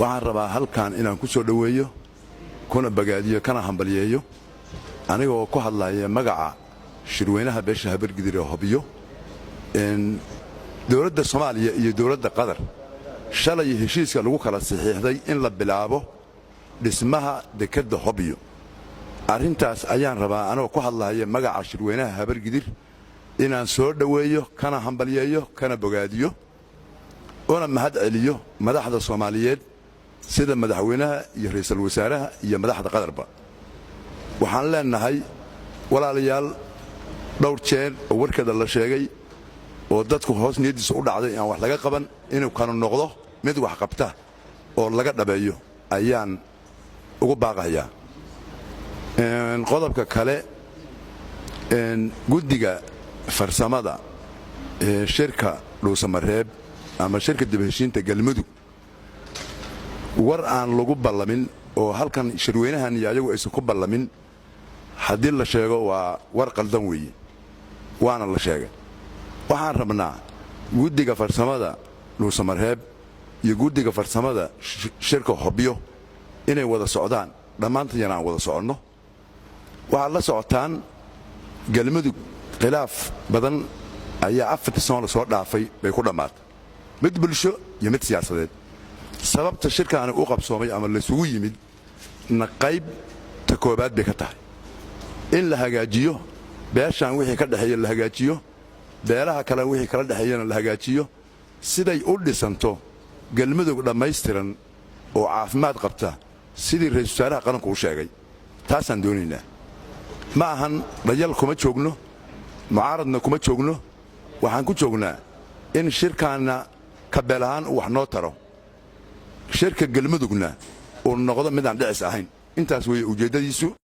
Waxaan rabaa halkan inaan ku soo dhoweeyo, kuna bagaadiyo, kana hambalyeeyo, anigoo ku hadlaya magaca shirweynaha beesha Habargidir ee Hobyo, dowladda Soomaaliya iyo dowladda Qatar shalay heshiiska lagu kala saxiixday in la bilaabo dhismaha dekedda Hobyo. Arrintaas ayaan rabaa, anigoo ku hadlaya magaca shirweynaha Habargidir, inaan soo dhoweeyo, kana hambalyeeyo, kana bogaadiyo, una mahad celiyo madaxda Soomaaliyeed, sida madaxweynaha iyo ra'iisul wasaaraha iyo madaxda Qatarba. Waxaan leenahay, walaalayaal, dhowr jeer oo warkeeda la sheegay oo dadku hoos niyaddiisa u dhacday aan wax laga qaban, inuu kanu noqdo mid wax qabta oo laga dhabeeyo ayaan ugu baaqayaa. Qodobka kale, guddiga farsamada ee shirka Dhuusamareeb ama shirka dib heshiinta Galmudug, war aan lagu ballamin oo halkan shirweynahan iyo ayagu aysan ku ballamin haddii la sheego, waa war qaldan weeye, waana la sheegay. Waxaan rabnaa guddiga farsamada Dhuusamareeb iyo guddiga farsamada shirka Hobyo inay wada socdaan, dhammaantayana aan wada soconno. Waxaad la socotaan, Galmudug khilaaf badan ayaa 4-tii sano la soo dhaafay bay ku dhammaatay, mid bulsho iyo mid siyaasadeed. Sababta shirkaani u qabsoomay ama laysugu yimid na qaybta koobaad bay ka tahay in la hagaajiyo beeshaan wixii ka dhexeeya, la hagaajiyo beelaha kale wixii kala dhexeeyana la hagaajiyo, siday u dhisanto Galmudug dhammaystiran oo caafimaad qabta, sidii ra'iisul wasaaraha qaranku u sheegay. Taasaan doonaynaa. Ma ahan dhayal kuma joogno, mucaaradna kuma joogno. Waxaan ku joognaa in shirkaanna kabeel ahaan uu wax noo taro, shirka Galmudugna uu noqdo midaan dhicis ahayn. Intaas weeye ujeeddadiisu.